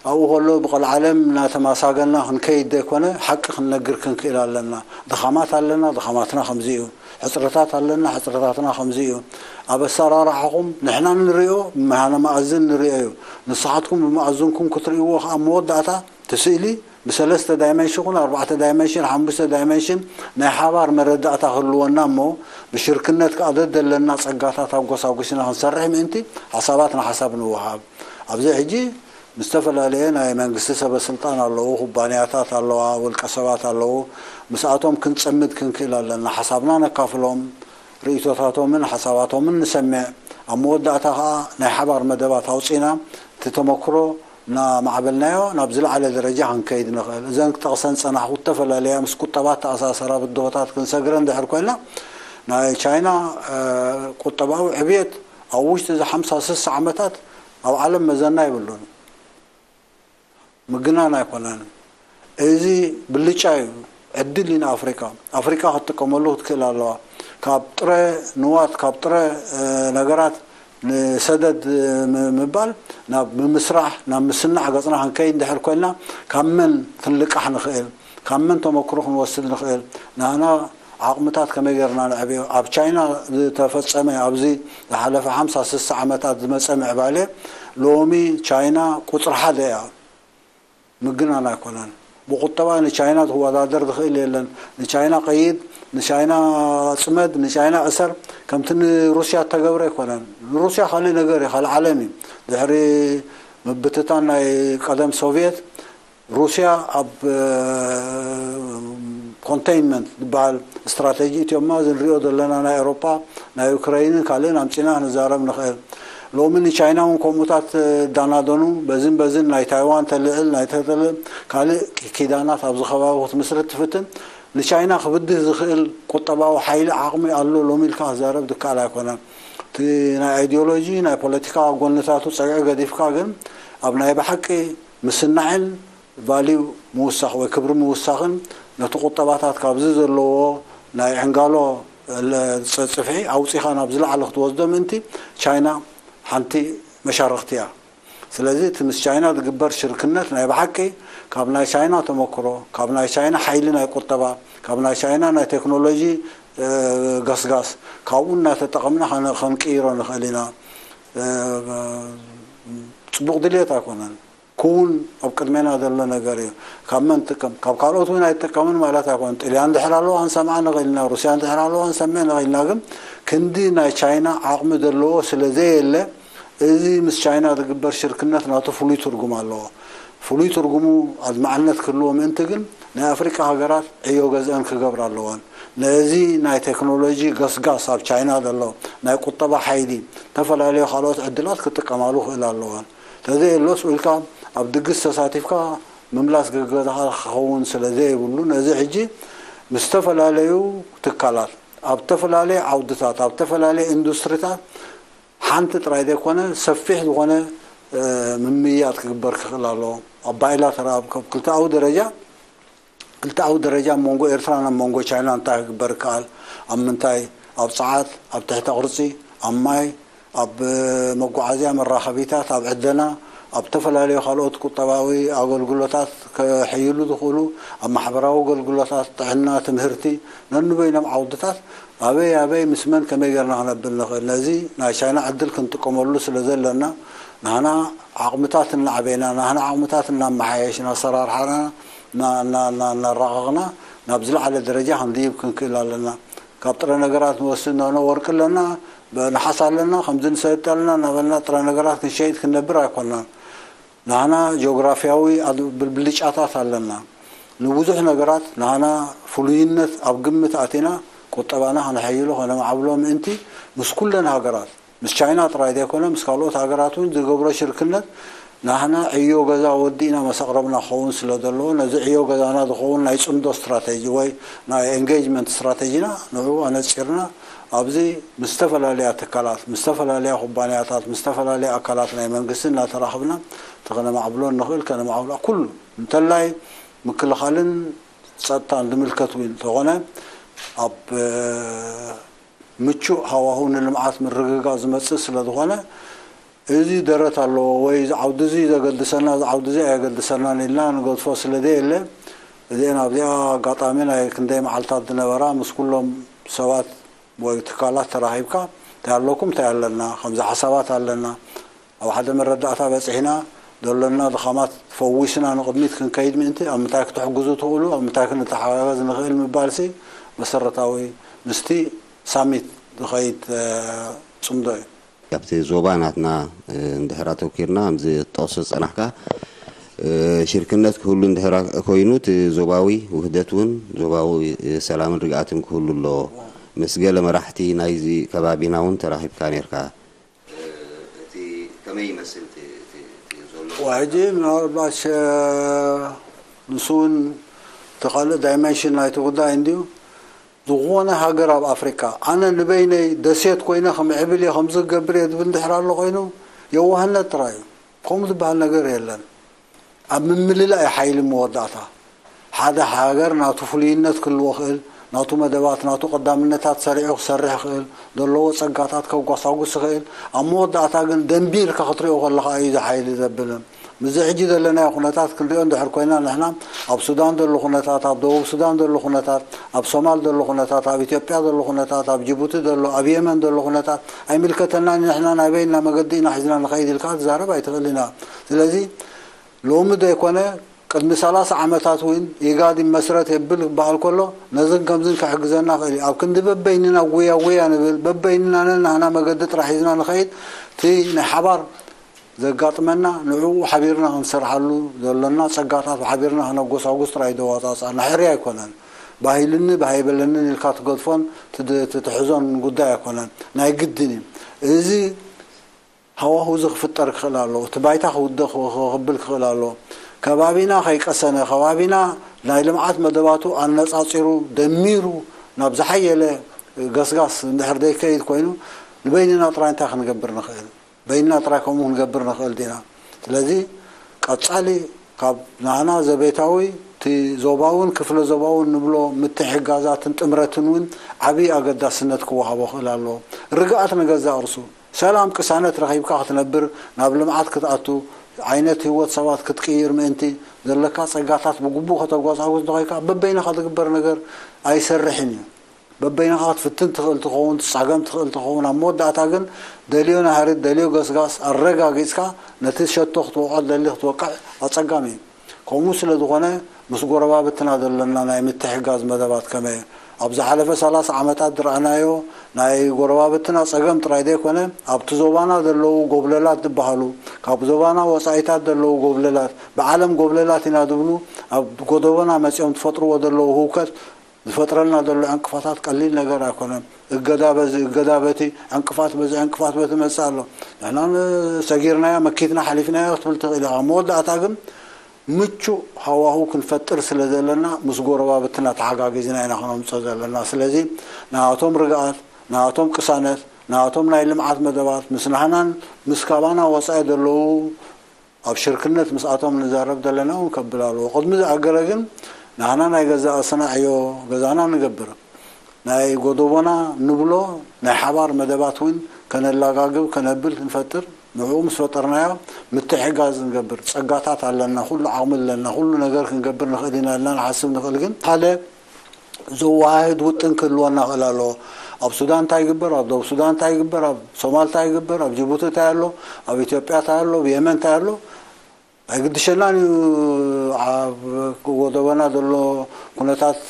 ኣብኡ ከሎ ብቐልዓለም እናተማሳገና ክንከይድ ዘይኮነ ሓቂ ክንነግር ክንክእል ኣለና። ድኻማት ኣለና፣ ድኻማትና ከምዚ እዩ። ሕጽረታት ኣለና፣ ሕጽረታትና ከምዚ እዩ። ኣብ ኣሰራርሓኹም ንሕና ንርእዮ፣ ብመሃነ መኣዝን ንርእዮ እዩ። ንስኻትኩም ብመኣዝንኩም ክትርእይዎ ኸኣ መወዳእታ እቲ ስእሊ ብሰለስተ ዳይመንሽን ኩን ኣርባዕተ ዳይመንሽን ሓሙሽተ ዳይመንሽን ናይ ሓባር መረዳእታ ክህልወና እሞ ብሽርክነት ከኣ ዘደለና ጸጋታት ኣጎሳጉስና ክንሰርሕ ምእንቲ ሓሳባት ንሓሳብ ንወሃብ። ኣብዚ ሕጂ ምስ ዝተፈላለየ ናይ መንግስቲ ሰበ ስልጣን ኣለዉ፣ ኩባንያታት ኣለዋ፣ ውልቀ ሰባት ኣለዉ። ምስኣቶም ክንጸምድ ክንክእል ኣለና። ሓሳብና ነካፍሎም፣ ርእይቶታቶምን ሓሳባቶምን ንሰምዕ። ኣብ መወዳእታ ከኣ ናይ ሓባር መደባት ኣውጺና እቲ ተመክሮ እናማዕበልናዮ ናብ ዝለዓለ ደረጃ ክንከይድ ንኽእል። እዘን ክጠቕሰን ዝጸናሕኩ ዝተፈላለያ ምስ ቁጠባ ተኣሳሰራ ብድሆታት ክንሰግረ እንድሕር ኮይና ናይ ቻይና ቁጠባዊ ዕብየት ኣብ ውሽጢ እዚ ሓምሳ ስሳ ዓመታት ኣብ ዓለም መዘና የብሉን። ምግናን ኣይኮነን። እዚ ብልጫ እዩ፣ ዕድል እዩ ንኣፍሪካ። ኣፍሪካ ክትጥቀመሉ ክትክእል ኣለዋ። ካብ ጥረ ንዋት፣ ካብ ጥረ ነገራት ንሰደድ ምባል ናብ ምምስራሕ፣ ናብ ምስናዕ ገፅና ክንከይድ እንድሕር ኮይና ካብ መን ክንልቃሕ ንኽእል? ካብ መን ተመክሮ ክንወስድ ንኽእል? ናህና ዓቕምታት ከመይ ገርና ንዕብዮ? ኣብ ቻይና ዝተፈፀመ ኣብዚ ዝሓለፈ ሓምሳ ስሳ ዓመታት ዝመፀ ምዕባለ ሎሚ ቻይና ቁፅሪ ሓደ እያ። ምግናን ኣይኮነን። ብቁጠባ ንቻይና ዝወዳደር ዝኽእል የለን። ንቻይና ቀይድ፣ ንቻይና ፅመድ፣ ንቻይና እሰር ከምቲ ንሩስያ እተገብረ ኣይኮነን። ንሩስያ ካልእ ነገር እዩ፣ ካልእ ዓለም እዩ። ድሕሪ ምብትታን ናይ ቀደም ሶቪየት ሩስያ ኣብ ኮንቴይንመንት ዝበሃል ስትራቴጂ እትዮማ እዚ ንሪኦ ዘለና ናይ ኤውሮፓ ናይ ዩክረይንን ካልእን ኣምፂና ክንዛረብ ንኽእል። ሎሚ ንቻይና እውን ከምኡታት ዳናደኑ በዝን በዝን ናይ ታይዋን ተልዕል ናይ ተተልዕል ካልእ ኪዳናት ኣብዚ ከባቢ ክትምስርት ትፍትን ንቻይና ክብድህ ዝኽእል ቁጠባዊ ሓይሊ ዓቕሚ ኣሎ ሎሚ ኢልካ ክዛረብ ዝከኣል ኣይኮነን። እቲ ናይ ኣይዲዮሎጂ ናይ ፖለቲካ ጎንታቱ ፀግዒ ገዲፍካ ግን ኣብ ናይ ብሓቂ ምስናዕን ቫልዩ ምውሳኽ ወይ ክብሪ ምውሳኽን ነቲ ቁጠባታት ካብዚ ዘለዎ ናይ ዕንጋሎ ጽፍሒ ኣውፂኻ ናብ ዝለዓለ ክትወስዶ ምእንቲ ቻይና ሓንቲ መሻርኽቲ እያ። ስለዚ እቲ ምስ ቻይና ዝግበር ሽርክነት ናይ ብሓቂ ካብ ናይ ቻይና ተመክሮ፣ ካብ ናይ ቻይና ሓይሊ ናይ ቁጠባ፣ ካብ ናይ ቻይና ናይ ቴክኖሎጂ ገስጋስ፣ ካብኡ እናተጠቐምና ከንቅይሮ ንኽእል ኢና። ፅቡቕ ድልየት ኣይኮነን። ክውን ኣብ ቅድሜና ዘሎ ነገር እዩ። ካብ መን ጥቀም? ካብ ካልኦት እውን ኣይጥቀምን ማለት ኣይኮነን። ጥልያን ድሕር ኣለዋ ክንሰምዓ ንኽእል ኢና፣ ሩስያ ድሕር ኣለዋ ክንሰምዕ ንኽእል ኢና። ግን ክንዲ ናይ ቻይና ዓቕሚ ዘለዎ ስለ ዘየለ፣ እዚ ምስ ቻይና ዝግበር ሽርክነት ናቱ ፍሉይ ትርጉም ኣለዎ። ፍሉይ ትርጉሙ ኣድማዕነት ክህልዎ ምእንቲ ግን ናይ ኣፍሪቃ ሃገራት ዕዮ ገዝአን ክገብራ ኣለዋን። ነዚ ናይ ቴክኖሎጂ ገስጋስ ኣብ ቻይና ዘሎ ናይ ቁጠባ ሓይሊ ዝተፈላለዩ ካልኦት ዕድላት ክጥቀማሉ ክእል ኣለዋን። ተዘየሎስ ኢልካ ኣብ ድግስ ተሳቲፍካ ምምላስ ገገዛኻ ክኸውን ስለ ዘይብሉ ነዚ ሕጂ ምስ ዝተፈላለዩ ትካላት ኣብ ዝተፈላለዩ ዓውድታት ኣብ ዝተፈላለዩ ኢንዱስትሪታት ሓንቲ ጥራይ ዘይኮነ ሰፊሕ ዝኾነ ምምያጥ ክግበር ክኽእል ኣለዎ። ኣብ ባይላተራ ኣብ ክልተኣዊ ደረጃ ክልተኣዊ ደረጃ ኣብ መንጎ ኤርትራን ኣብ መንጎ ቻይና እንታይ ክግበር ይከኣል? ኣብ ምንታይ? ኣብ ጸዓት፣ ኣብ ትሕተ ቅርጺ፣ ኣብ ማይ፣ ኣብ መጓዓዝያ፣ መራኸቢታት፣ ኣብ ዕደና፣ ኣብ ዝተፈላለዩ ካልኦት ቁጠባዊ ኣገልግሎታት ክሕይሉ ዝኽእሉ ኣብ ማሕበራዊ ኣገልግሎታት፣ ጥዕና፣ ትምህርቲ ነንበይኖም ዓውድታት ኣበይ ኣበይ ምስ መን ከመይ ጌርና ክነብል ንኽእል? ነዚ ናይ ቻይና ዕድል ክንጥቀመሉ ስለ ዘለና ናህና ዓቕምታት እናዕበና ናህና ዓቕምታት እናመሓየሽና ኣሰራርሓና እናራቐቕና ናብ ዝለዓለ ደረጃ ክንድይብ ክንክእል ኣለና። ካብ ጥረ ነገራት ንወስድ ንሕና ወርቂ ኣለና፣ ነሓስ ኣለና፣ ከምዚ ንሰጥ ኣለና እናበልና ጥረ ነገራት ክንሸይጥ ክንነብር ኣይኮንናን። ንሕና ጂኦግራፊያዊ ብልጫታት ኣለና። ንብዙሕ ነገራት ንሕና ፍሉይነት ኣብ ግምት ኣቲና ቁጠባና ከነሐይሎ ከነማዕብሎ ምእንቲ ምስ ኩለን ሃገራት ምስ ቻይና ጥራይ ዘይኮነ ምስ ካልኦት ሃገራት እውን ዝገብሮ ሽርክነት ናህና ዕዮ ገዛ ወዲእና መሰቕረብና ክኸውን ስለ ዘለዎ ነዚ ዕዮ ገዛና ዝኸውን ናይ ፅምዶ ስትራቴጂ ወይ ናይ ኤንጌጅመንት ስትራቴጂና ንዕኡ ኣነፂርና ኣብዚ ምስ ዝተፈላለያ ትካላት ምስ ዝተፈላለያ ኩባንያታት ምስ ዝተፈላለያ ኣካላት ናይ መንግስቲ እናተራኽብና ተኸነማዕብሎ ንኽእል ከነማዕብሎ ኩሉ እንተላይ ምክልኻልን ፀጥታን ዝምልከት እውን እንተኾነ ኣብ ምቹእ ሃዋሁ ንልምዓት ምርግጋእ ዝመፅእ ስለ ዝኾነ እዚ ደረት ኣለዎ ወይ እዚ ዓውዲ እዚ ዘገድሰና እዚ ዓውዲ እዚ ኣየገድሰናን ኢልና ንገድፎ ስለ ዘየለ እዚአን ኣብዚኣ ኣጋጣሚ ናይ ክንደይ መዓልታት ዝነበራ ምስ ኩሎም ሰባት ወይ ትካላት ተራኺብካ እንታይ ኣለኩም እንታይ ኣለና ከምዚ ሓሳባት ኣለና ኣብ ሓደ መረዳእታ በፂሕና ዘሎና ድኻማት ፈዊስና ንቕድሚት ክንከይድ ምእንቲ ኣብ ምንታይ ክትሕግዙ ትኽእሉ ኣብ ምንታይ ክንተሓጋገዝ ንኽእል ምባልሲ መሰረታዊ ምስቲ ሳሚት ዝኸይድ ፅምዶ እዩ። ኣብቲ ዞባ ናትና እንድሕር ኣተኪርና ከምዚ ትጠቕሶ ዝፀናሕካ ሽርክነት ክህሉ እንድሕር ኮይኑ እቲ ዞባዊ ውህደት እውን ዞባዊ ሰላምን ርግኣትን ክህሉ ኣለዎ። ምስ ገለ መራሕቲ ናይዚ ከባቢና እውን ተራኺብካ ነርካ። እቲ ከመይ ይመስል እቲ እቲ እቲ ዘሎ? ሕጂ ምናልባሽ ንሱ እውን እቲ ካልእ ዳይመንሽን ናይቲ ጉዳይ እንድዩ። ዝኾነ ሃገር ኣብ ኣፍሪቃ ኣነ ንበይነይ ደሴት ኮይነ ክምዕብል እየ ከምዚ ክገብር እየ ዝብል እንድሕር ኣሎ ኮይኑ የዋህነት ጥራይ እዩ። ከምኡ ዝበሃል ነገር የለን። ኣብ ምምልላእ እዩ ሓይሊ መወዳእታ። ሓደ ሃገር ናቱ ፍሉይነት ክህልዎ ይኽእል፣ ናቱ መደባት፣ ናቱ ቀዳምነታት ሰሪዑ ክሰርሕ ይኽእል፣ ዘለዎ ጸጋታት ከጓሳጉስ ይኽእል፣ ኣብ መወዳእታ ግን ደንቢርካ ክትሪኦ ከለኻ እዩ እዚ ሓይሊ ዘብል። ምስዚ ሕጂ ዘለናዮ ኩነታት ክንሪኦ እንድሕር ኮይና ንሕና ኣብ ሱዳን ዘሎ ኩነታት፣ ኣብ ደቡብ ሱዳን ዘሎ ኩነታት፣ ኣብ ሶማል ዘሎ ኩነታት፣ ኣብ ኢትዮጵያ ዘሎ ኩነታት፣ ኣብ ጅቡቲ ዘሎ፣ ኣብ የመን ዘሎ ኩነታት ኣይምልከተናን እዩ። ንሕና ናይ በይንና መገዲ ኢና ሒዝና ንኸይድ ኢልካ ክትዛረብ ኣይትኽእልን ኢኻ። ስለዚ ሎሚ ዘይኮነ ቅድሚ ሰላሳ ዓመታት እውን ኢጋድ ይመስረት የብል ክበሃል ከሎ ነዝን ከምዝን ክሕግዘና ክእል እዩ። ኣብ ክንዲ በበይንና ጉያ ጉያ ንብል በበይንና ነናህና መገዲ ጥራሕ ሒዝና ንኸይድ እቲ ናይ ሓባር ዘጋጥመና ንዕኡ ሓቢርና ክንሰርሓሉ ዘሎና ጸጋታት ሓቢርና ክነጎሳጉስ ጥራይ ደዋጻጻና ሕርያ ኣይኮነን። ባሂልኒ ባሃይበለንን ኢልካ ትገድፎን ትትሕዞን ጉዳይ ኣይኮነን። ናይ ግድን እዩ። እዚ ሃዋሁ እዚ ክፍጠር ክኽእል ኣለዎ። እቲ ባይታ ክውደ ክብል ክኽእል ኣለዎ። ከባቢና ከይቀሰነ፣ ከባቢና ናይ ልምዓት መደባቱ ኣነጻጺሩ ደሚሩ ናብ ዝሓየለ ገስጋስ እንድሕር ዘይከይድ ኮይኑ ንበይንና ጥራይ እንታይ ክንገብር ንኽእል? በይንና ጥራይ ከምኡ ክንገብር ንኽእል ዲና? ስለዚ ቀጻሊ ካብ ናህና ዘቤታዊ እቲ ዞባውን ክፍለ ዞባውን ንብሎ ምትሕጋዛትን ጥምረትን እውን ዓብዪ ኣገዳስነት ክወሃቦ ክእል ኣለዎ። ርግኣት ንገዛእ ርሱ ሰላም ቅሳነት ረኺብካ ክትነብር፣ ናብ ልምዓት ክትኣቱ፣ ዓይነት ህይወት ሰባት ክትቅይር ምእንቲ ዘለካ ጸጋታት ብግቡእ ከተጓሳጉስ እንተኾይካ በበይንኻ ዝግበር ነገር ኣይሰርሕን እዩ። በበይንኻ ክትፍትን ትኽእል ትኸውን፣ ትጻገም ትኽእል ትኸውን። ኣብ መወዳእታ ግን ደልዮ ናህሪ ደልዮ ገስጋስ ኣረጋጊጽካ ነቲ ሸቶ ክትወቕዖ ትደሊ ክትወቅዕ ኣጸጋሚ እዩ። ከምኡ ስለ ዝኾነ ምስ ጎረባብትና ዘለና ናይ ምትሕጋዝ መደባት ከመይ እዩ? ኣብ ዝሓለፈ ሰላሳ ዓመታት ዝረኣናዮ ናይ ጎረባብትና ጸገም ጥራይ ዘይኮነ ኣብቲ ዞባና ዘለዉ ጎብለላት ዝበሃሉ ካብ ዞባና ወጻኢታት ዘለዉ ጎብለላት ብዓለም ጎብለላት ኢና ዝብሉ ኣብ ጎደቦና መጺኦም ዝፈጥርዎ ዘለዉ ህውከት ዝፈጥረልና ዘሎ ዕንቅፋታት ቀሊል ነገር ኣይኮነን። እገዳ በዚ እገዳ በቲ ዕንቅፋት በዚ ዕንቅፋት በቲ መጽእ ኣሎ። ንሕና ሰጊርናዮ መኪትና ሓሊፍናዮ ክትብል ትኽእል ኢኻ። መወዳእታ ግን ምቹእ ሃዋሁ ክንፈጥር ስለ ዘለና ምስ ጎረባብትና ተሓጋጊዝና ኢና ክነምጾ ዘለና። ስለዚ ንኣቶም ርግኣት፣ ንኣቶም ቅሳነት፣ ንኣቶም ናይ ልምዓት መደባት ምስ ናህናን ምስ ካባና ወጻኢ ዘለዉ ኣብ ሽርክነት ምስኣቶም ንዛረብ ዘለና እውን ከብል ኣለዎ። ቅድሚ ዝኣገረ ግን ንሕና ናይ ገዛእ ርእስና ዕዮ ገዛና ንገብር። ናይ ጎደቦና ንብሎ ናይ ሓባር መደባት እውን ከነላጋግብ ከነብል ክንፈጥር ንዕኡ ምስ ፈጠርናዮ ምትሕጋዝ ንገብር። ጸጋታት ኣለና፣ ኩሉ ዓቕሚ ኣለና፣ ኩሉ ነገር ክንገብር ንኽእል ኢና ኢልና ንሓስብ ንኽእል። ግን ሓደ ዘወሃህድ ውጥን ክህልወና ክእል ኣለዎ። ኣብ ሱዳን እንታይ ይግበር፣ ኣብ ደቡብ ሱዳን እንታይ ይግበር፣ ኣብ ሶማል እንታይ ይግበር፣ ኣብ ጅቡቲ እንታይ ኣሎ፣ ኣብ ኢትዮጵያ እንታይ ኣሎ፣ ኣብ የመን እንታይ ኣሎ ኣይግድሸናን እዩ። ኣብ ጎደቦና ዘሎ ኩነታት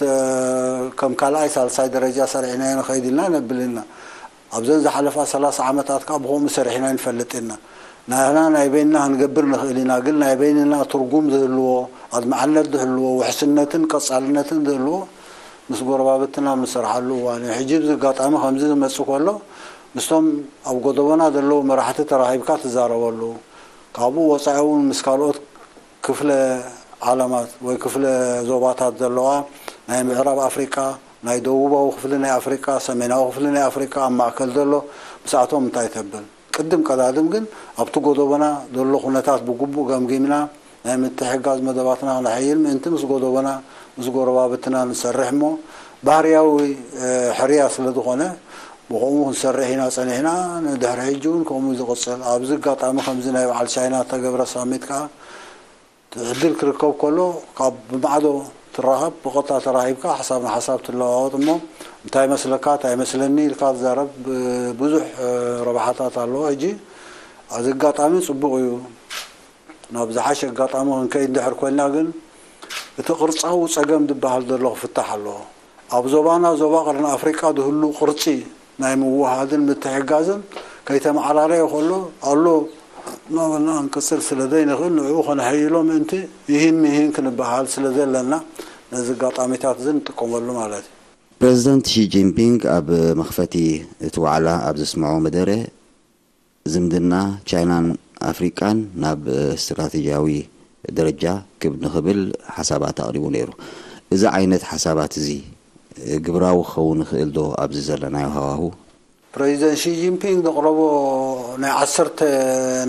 ከም ካልኣይ ሳልሳይ ደረጃ ሰሪዕናዮ ንኸይድ ኢልና ነብል ኢና። ኣብዘን ዝሓለፋ ሰላሳ ዓመታት ከዓ ብኸምኡ ሰሪሕና ንፈልጥ ኢና። ናህና ናይ በይንና ክንገብር ንኽእል ኢና፣ ግን ናይ በይንና ትርጉም ዝህልዎ፣ ኣድማዕነት ዝህልዎ፣ ውሕስነትን ቀጻልነትን ዝህልዎ ምስ ጎረባብትና ኣብ ንሰርሓሉ እዋን እዩ። ሕጂ እዚ ኣጋጣሚ ከምዚ ዝመጽእ ከሎ ምስቶም ኣብ ጎደቦና ዘለዉ መራሕቲ ተራኺብካ ትዛረበሉ፣ ካብኡ ወጻኢ እውን ምስ ካልኦት ክፍለ ዓለማት ወይ ክፍለ ዞባታት ዘለዋ ናይ ምዕራብ ኣፍሪቃ፣ ናይ ደቡባዊ ክፍሊ ናይ ኣፍሪቃ፣ ሰሜናዊ ክፍሊ ናይ ኣፍሪቃ፣ ኣብ ማእከል ዘሎ ምስኣቶም እንታይ ተብል? ቅድም ቀዳድም ግን ኣብቲ ጎደቦና ዘሎ ኩነታት ብግቡእ ገምጊምና ናይ ምትሕጋዝ መደባትና ክነሐይል ምእንቲ ምስ ጎደቦና ምስ ጎረባብትና ንሰርሕ እሞ ባህርያዊ ሕርያ ስለ ዝኾነ ብኸምኡ ክንሰርሕ ኢና ጸኒሕና። ንድሕሪ ሕጂ እውን ከምኡ ዝቕጽል። ኣብዚ ኣጋጣሚ ከምዚ ናይ በዓል ቻይና እተገብረ ሳሚት ከኣ እቲ ዕድል ክርከብ ከሎ ካብ ብማዕዶ ትራኸብ ብቐጥታ ተራኺብካ ሓሳብ ንሓሳብ ትለዋወጥ እሞ እንታይ መስለካ እንታይ መስለኒ ኢልካ ትዛረብ ብዙሕ ረብሓታት ኣለዎ። ሕጂ ኣብዚ ኣጋጣሚ ጽቡቕ እዩ። ናብ ዝሓሸ ኣጋጣሚ ክንከይድ እንድሕር ኮይንና ግን እቲ ቅርጻዊ ጸገም ዝበሃል ዘሎ ክፍታሕ ኣለዎ። ኣብ ዞባና ዞባ ቀርኒ ኣፍሪቃ ዝህሉ ቅርጺ ናይ ምውሃድን ምትሕጋዝን ከይተመዓራረየ ከሎ ኣሎ እናበልና ክንቅጽል ስለ ዘይንኽእል ንዕኡ ከነሐይሎ ምእንቲ ይህን ምሂን ክንበሃል ስለ ዘለና ነዚ ኣጋጣሚታት እዚ ንጥቀመሉ ማለት እዩ። ፕረዚደንት ሺ ጂንፒንግ ኣብ መኽፈቲ እቲ ዋዕላ ኣብ ዘስምዖ መደረ ዝምድና ቻይናን ኣፍሪቃን ናብ ስትራተጂያዊ ደረጃ ክብ ንኽብል ሓሳባት ኣቕሪቡ ነይሩ። እዚ ዓይነት ሓሳባት እዚ ግብራዊ ክኸውን ይኽእል ዶ ኣብዚ ዘለናዮ ሃዋሁ? ፕረዚደንት ሺ ጂንፒንግ ዘቕረቦ ናይ ዓሰርተ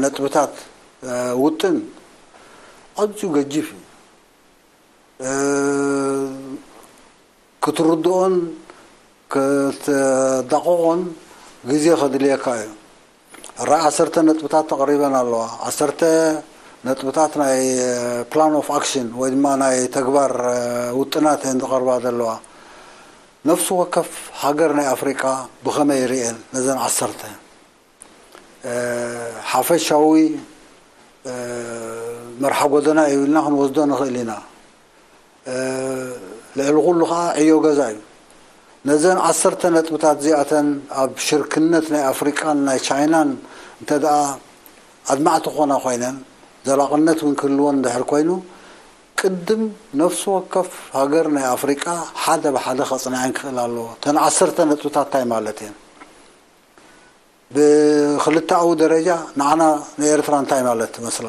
ነጥብታት ውጥን ኣዝዩ ገጂፍ እዩ። ክትርድኦን ክትዳቕቖን ግዜ ከድልየካ እዩ። ሕራይ ዓሰርተ ነጥብታት ተቐሪበን ኣለዋ። ዓሰርተ ነጥብታት ናይ ፕላን ኦፍ ኣክሽን ወይ ድማ ናይ ተግባር ውጥናት እየን ዝቐርባ ዘለዋ። ነፍሲ ወከፍ ሃገር ናይ ኣፍሪቃ ብኸመይ ይርእየን ነዘን ዓሰርተ? ሓፈሻዊ መርሓ ጎደና እዩ ኢልና ክንወስዶ ንኽእል ኢና። ልዕሊ ኩሉ ከዓ ዕዮ ገዛ እዩ። ነዘን ዓሰርተ ነጥብታት እዚኣተን ኣብ ሽርክነት ናይ ኣፍሪቃን ናይ ቻይናን እንተ ደኣ ኣድማዕቲ ክኾና ኮይነን ዘላቕነት እውን ክህልወን እንድሕር ኮይኑ ቅድም ነፍሲ ወከፍ ሃገር ናይ ኣፍሪቃ ሓደ ብሓደ ከፅንዐን ክኽእል ኣለዎ። እተን ዓሰርተ ነጥብታት እንታይ ማለት እየን? ብክልተኣዊ ደረጃ ንዓና ንኤርትራ እንታይ ማለት ትመስላ?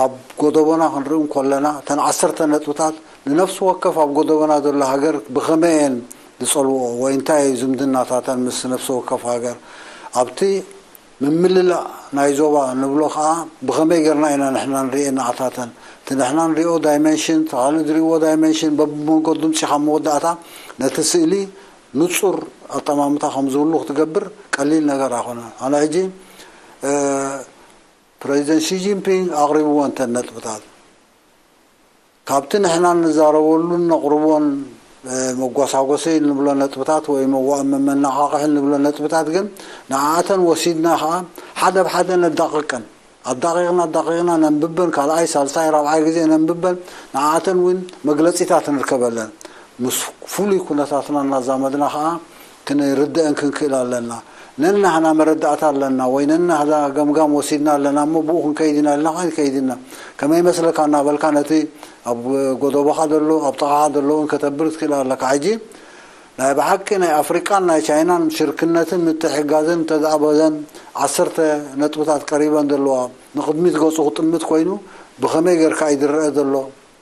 ኣብ ጎደቦና ክንርኢ እንኮለና እተን ዓሰርተ ነጥብታት ንነፍሲ ወከፍ ኣብ ጎደቦና ዘሎ ሃገር ብኸመይ እየን ዝጸልውኦ ወይ እንታይ እዩ ዝምድናታተን ምስ ነፍሲ ወከፍ ሃገር ኣብቲ ምምልላእ ናይ ዞባ ንብሎ ከዓ ብኸመይ ጌርና ኢና ንሕና ንሪኦ ንዓታተን? እቲ ንሕና ንሪኦ ዳይመንሽን፣ እቲ ካልእ ዝሪእዎ ዳይመንሽን በብመንገዱ ምፂኻ መወዳእታ ነቲ ስእሊ ንፁር ኣጠማምታ ከም ዝህሉ ክትገብር ቀሊል ነገር ኣይኮነን። ኣነ ሕጂ ፕሬዚደንት ሺጂንፒንግ ኣቕሪብዎ እንተን ነጥብታት ካብቲ ንሕና ንዛረበሉን ነቕርቦን መጓሳጎሲ ንብሎ ነጥብታት ወይ መዋእ መመናቓቕሒ ንብሎ ነጥብታት ግን ንዓኣተን ወሲድና ከዓ ሓደ ብሓደ ነዳቕቀን ኣዳቂቕና ኣዳቂቕና ነንብበን ካልኣይ ሳልሳይ ራብዓይ ግዜ ነንብበን ንዓኣተን እውን መግለፂታት ንርከበለን ምስ ፍሉይ ኩነታትና እናዛመድና ከዓ ክንርድአን ክንክእል ኣለና። ነናህና መረዳእታ ኣለና ወይ ነናህና ገምጋም ወሲድና ኣለና እሞ ብኡ ክንከይድ ኢና ኣለና ከይድ ከይድ ኢና ከመይ መስለካ እናበልካ ነቲ ኣብ ጎደቦኻ ዘሎ ኣብ ጥቓኻ ዘለውን ከተብር ትክእል ኣለካ። ሕጂ ናይ ብሓቂ ናይ ኣፍሪቃን ናይ ቻይናን ሽርክነትን ምትሕጋዝን እንተዝኣበዘን ዓሰርተ ነጥብታት ቀሪበን ዘለዋ ንቕድሚት ገፁ ክጥምት ኮይኑ ብኸመይ ጌርካ እዩ ዝረአ ዘሎ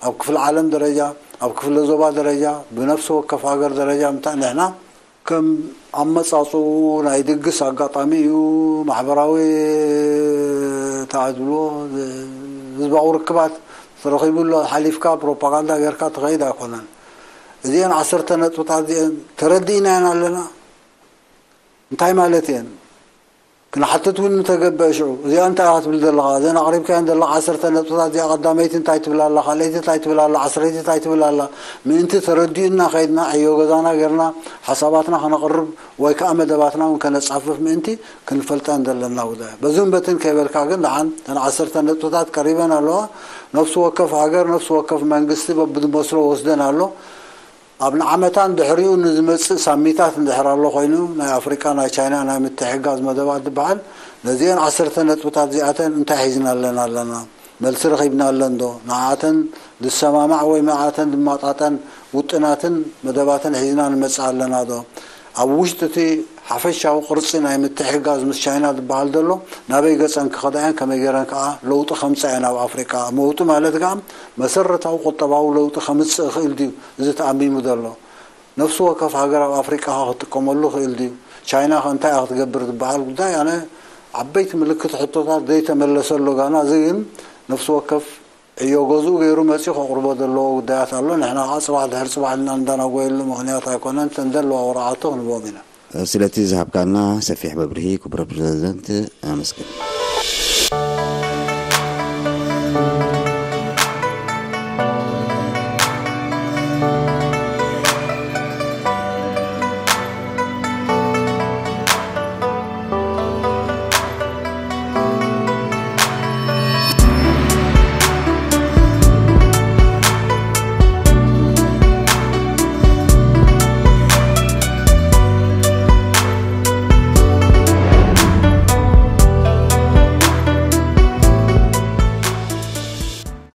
ኣብ ክፍሊ ዓለም ደረጃ ኣብ ክፍለ ዞባ ደረጃ ብነፍሲ ወከፍ ሃገር ደረጃ ምታ ንሕና ከም ኣመፃፅኡ ናይ ድግስ ኣጋጣሚ እዩ። ማሕበራዊ ተዓድሎ ህዝባዊ ርክባት ተረኺቡ ኣሎ ሓሊፍካ ፕሮፓጋንዳ ጌርካ ትኸይድ ኣይኮነን። እዚአን ዓሰርተ ነጥብታት እዚአን ተረዲእናየን ኣለና እንታይ ማለት እየን? ክንሓትት እውን ምተገበአ ሽዑ እዚኣ እንታይ ኢኻ ትብል ዘለኻ? እዘን ኣቕሪብካየን ዘለኻ ዓሰርተ ነጥብታት እዚኣ ቀዳመይቲ እንታይ ትብል ኣላ? ካልኣይቲ እንታይ ትብል ኣላ? ዓስረይቲ እንታይ ትብል ኣላ? ምእንቲ ተረዲኡና ከይድና ዕዮ ገዛና ጌርና ሓሳባትና ከነቕርብ ወይ ከዓ መደባትና እውን ከነጻፍፍ ምእንቲ ክንፈልጠን ዘለና ጉዳይ በዝን በትን ከይበልካ ግን ደሓን እተን ዓሰርተ ነጥብታት ቀሪበን ኣለዋ። ነፍሲ ወከፍ ሃገር ነፍሲ ወከፍ መንግስቲ በብዝመስሎ ወስደን ኣሎ። ኣብ ንዓመታን ድሕሪኡ ንዝመጽእ ሳሚታት እንድሕር ኣሎ ኮይኑ ናይ ኣፍሪቃ ናይ ቻይና ናይ ምትሕጋዝ መደባት ዝበሃል ነዚአን ዓሰርተ ነጥብታት እዚኣተን እንታይ ሒዝና ኣለና ኣለና መልሲ ረኺብና ኣለንዶ ንዓኣተን ዝሰማማዕ ወይ ንዓኣተን ዝማጣጠን ውጥናትን መደባትን ሒዝና ንመጽእ ኣለና ዶ ኣብ ውሽጢ እቲ ሓፈሻዊ ቅርጺ ናይ ምትሕጋዝ ምስ ቻይና ዝበሃል ዘሎ ናበይ ገጸን ክኸዳ እየን ከመይ ገይረን ከዓ ለውጢ ከምጻ እየን ኣብ ኣፍሪቃ መውጢ ማለት ከዓ መሰረታዊ ቁጠባዊ ለውጢ ከምጽእ ይኽእል ድዩ እዚ ተኣሚሙ ዘሎ ነፍሲ ወከፍ ሃገር ኣብ ኣፍሪቃ ኸ ክጥቀመሉ ይኽእል ድዩ ቻይና ኸ እንታይ እያ ክትገብር ዝበሃል ጉዳይ ኣነ ዓበይቲ ምልክት ሕቶታት ዘይተመለሰ ኣሎ ጋና እዚ ግን ነፍሲ ወከፍ ዕዮ ገዝኡ ገይሩ መፂኡ ከቕርቦ ዘለዎ ጉዳያት ኣሎ ንሕና ከዓ ፅባሕ ድሕር ፅባሕ ኢልና እንዳናጎየሉ ምኽንያት ኣይኮነን እተን ዘለዋ ወረቓቕቲ ክንቦም ኢና ስለቲ ዝሃብካና ሰፊሕ መብርሂ ክቡር ፕሬዚደንት ኣመስግን